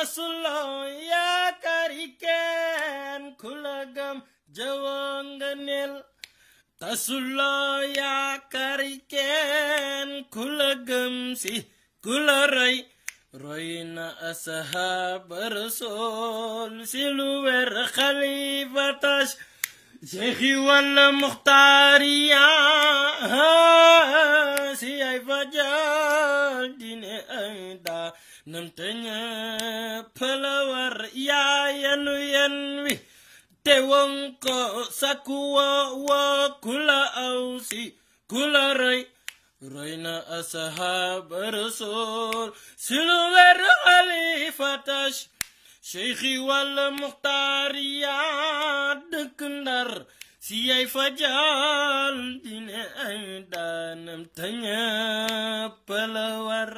tasuloo yaakaari kenn ku la gëm jëwoo nga neel tasuloo yaakaari kenn ku la gëm si ku la roy roy na ashaaba rasul si lu wer xalifa tash Cheikhi wala muxtaariya si ay fajal dine ay da namte ñépp la war yaa yanu yen wi te won ko sakku woo kula aw si kula roy na ashaaba rasul si lu wer xalifa tash Cheikhi wala muxtaariya dëkk Ndar si ay fajal dine ay daanam te ñépp la war